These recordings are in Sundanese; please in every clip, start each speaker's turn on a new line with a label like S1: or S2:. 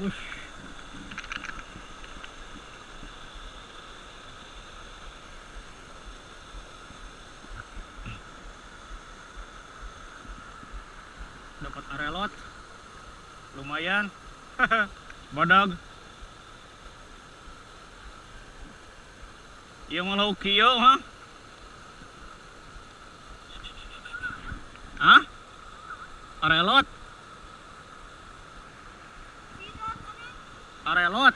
S1: Dapat arelot. Lumayan. Badag. Ieu mah lauk kieu, ha? Hah? Arelot. Arelot.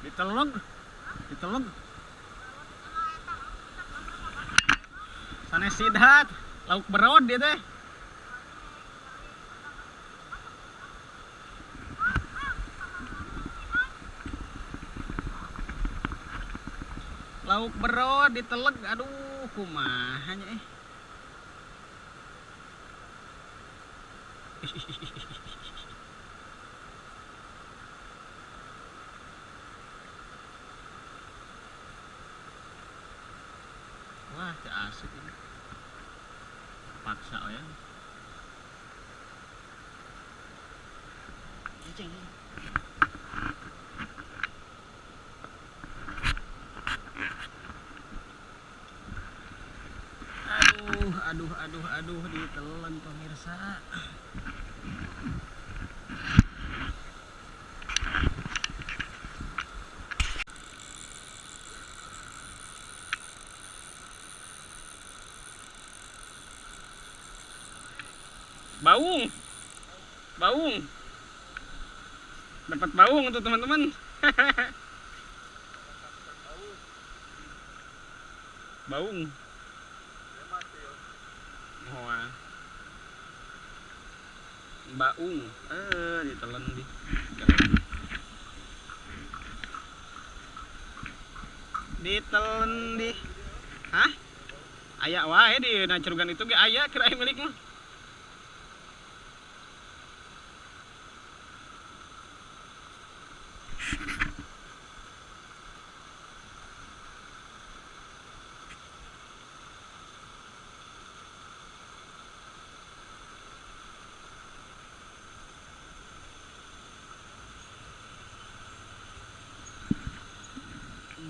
S1: Ditelog, ditelog. Sanes sidat, lauk berod dia teh. Lauk berod diteleg, aduh kumaha nya eh. Wah, teu asik ini. Paksa ya. Aduh, aduh, aduh, aduh, ditelan pemirsa. Baung, baung, dapat baung untuk teman-teman. Baung, wah, baung, ditelan di, ditelan di, hah? Aya wae di na cerugan itu ge aya kira milik mah.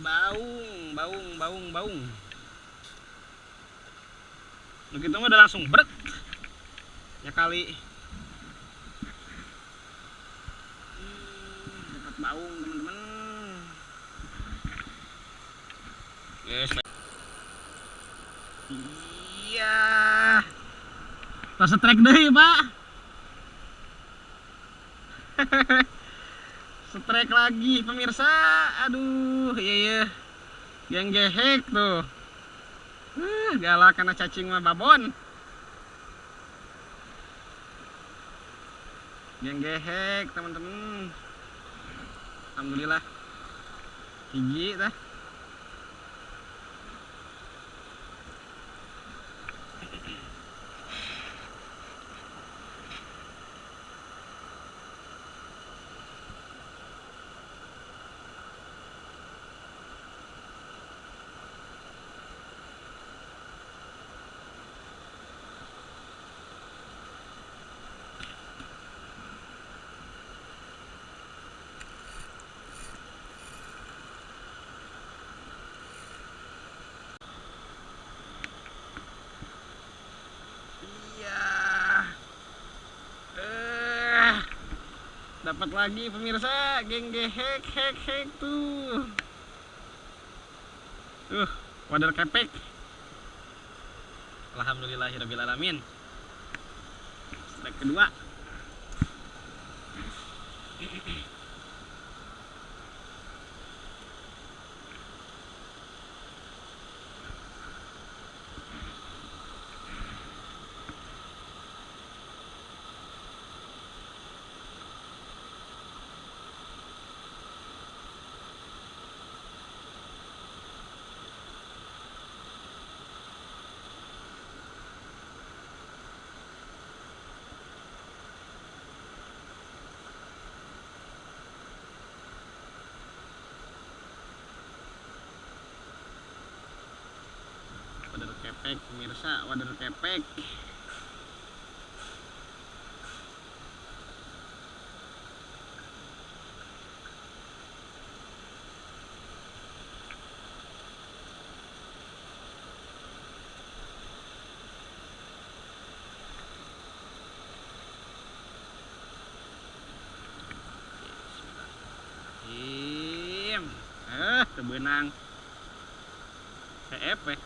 S1: Baung, baung, baung, baung. Begitu mah udah langsung brek. Ya kali. Dapat baung, teman-teman. Yes. Iya. Tas strike deui, Pak. Strike lagi pemirsa. Aduh, iya iya. Yang gehek tuh. Galak karena cacing mah babon. Yang gehek, teman-teman. Alhamdulillah. Hiji tah. Dapat lagi pemirsa, geng gehek hek hek tuh. Tuh, wadah kepek. Alhamdulillahirabbil alamin. Strike kedua. Wader kepek pemirsa, wader kepek. Kebenang CF eh.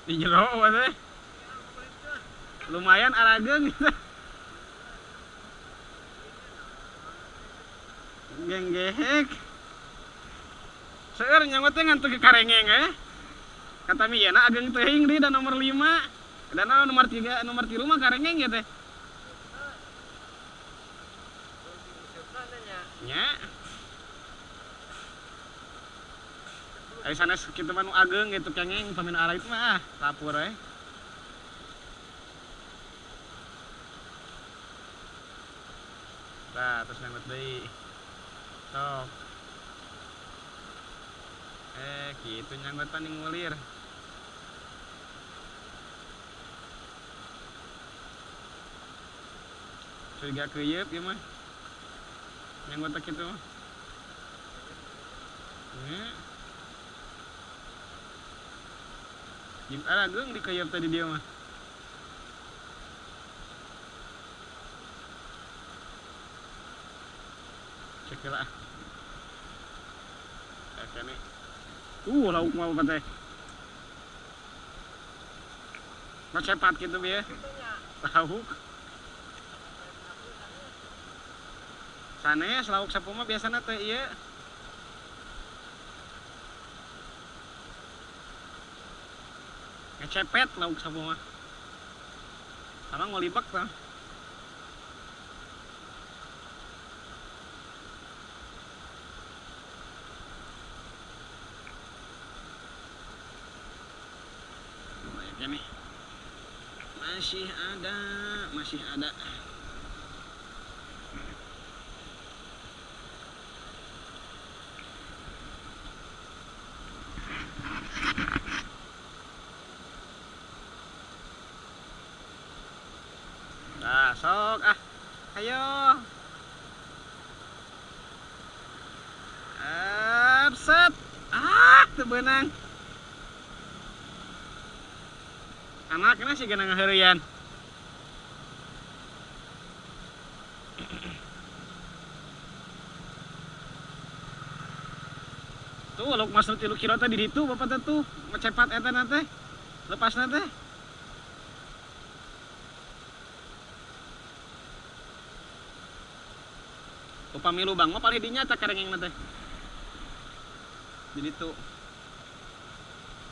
S1: Di jero teh. Lumayan arageung gitu. Genggehek. Seueur nyangot teh ngantuk ke karengeng eh. Kata mi yeuna ageng teuing di dan nomor 5. Dan nomor 3, nomor 3 mah karengeng ya teh. Nya. Ari sanes kitu mah nu ageng gitu kengeng pamina arah itu mah ah lapur we. Tah, terus nanggut deui. Sok. Kitu nyanggut paning ngulir. Curiga keuyeup ieu mah. Nyanggut teh kitu mah. Nya. Jeung arageung dikeuyeap tadi dia mah. Cek heula ah. Kene. Lauk mah apa teh? Macepat gitu bieu. Lauk. Sanes lauk sapu mah biasana teh ieu. Ngecepet lauk sapu mah. Sama ngolibek tah. Oke nih. Masih ada, masih ada. Nah, sok ah. Ayo. Set. Ah, teu beunang. Anakna sih gana ngaheureuyan. Tuh, lauk masuk 3 kilo teh di ditu bapak teh tuh, ngecepat eta na teh. Lepasna teh. Upami lubang mah paling dinya teh karengeng teh. Di ditu.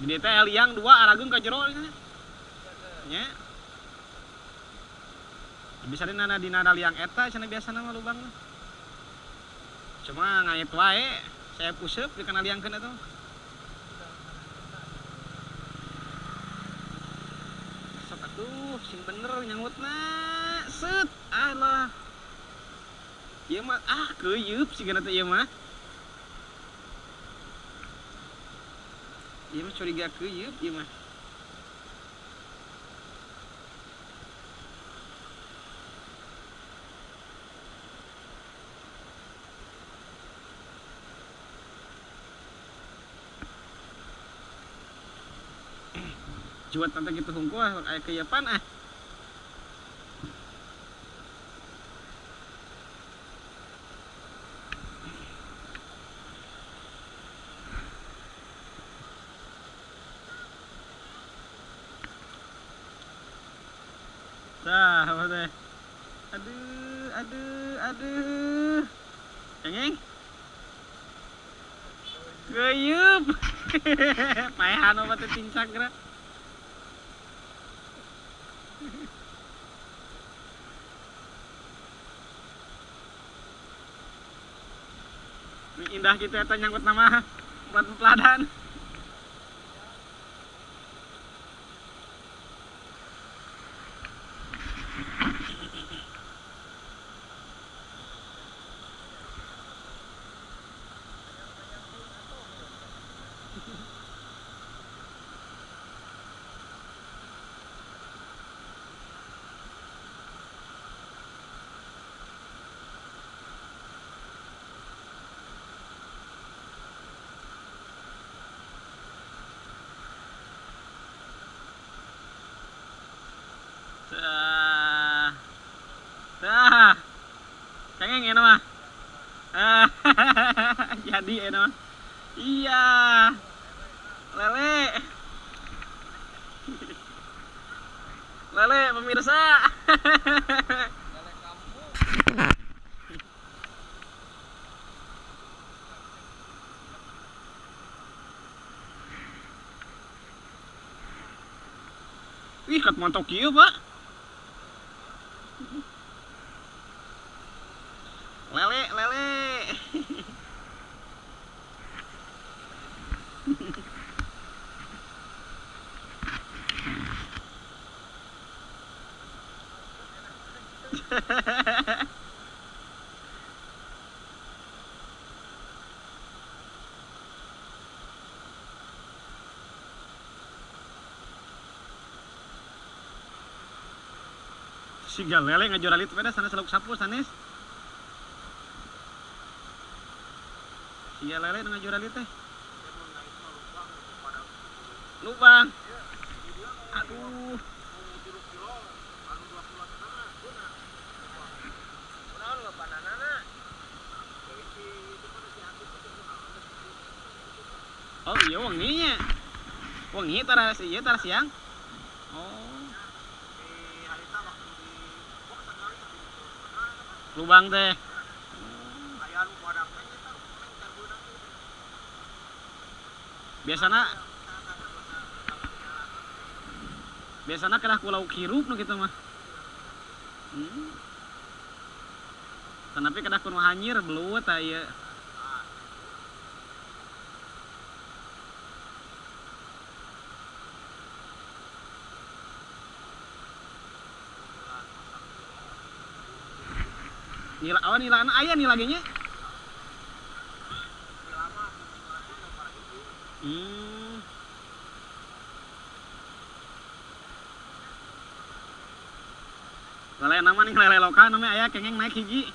S1: Di ditu teh liang 2 arageung ka jero nya. Bisa dina dina liang eta cenah biasana mah lubang mah. Cuma ngait wae, saya useup dikena liangkeun eta. Sok atuh sing bener nyangutna. Set, alah. Ieu mah ah keuyeup sigana teh ieu mah. Ieu mah curiga keuyeup ieu mah. Juat tante gitu hungkul aya keuyepan ah. Tah, apa teh? Aduh, aduh, aduh. Kengeng. Keuyeup. Paehan obat teh tincak geura. Ini indah gitu eta nyangkut nama buat peladan. Tah. Tah. Kengeng ini mah. Jadi ini mah. Iya. Lele. Lele pemirsa.
S2: Lele kampung.
S1: Ih, kat montok kieu, Pak. Lele, lele. Siga lele ngajuralit pada sanes lauk sapu sanes. Siga lele ngajuralit teh. Lubang. Aduh. Oh iya wengi nya. Wengi tara ieu tara siang. Oh. Lubang teh. Biasana biasana kedah ku lauk hirup nu kitu mah. Tapi kedah ku nu hanyir belut tah ieu. Nila, oh nila aya nila ge nya. Lele nama nih lele lokal namanya aya kengeng naik hiji.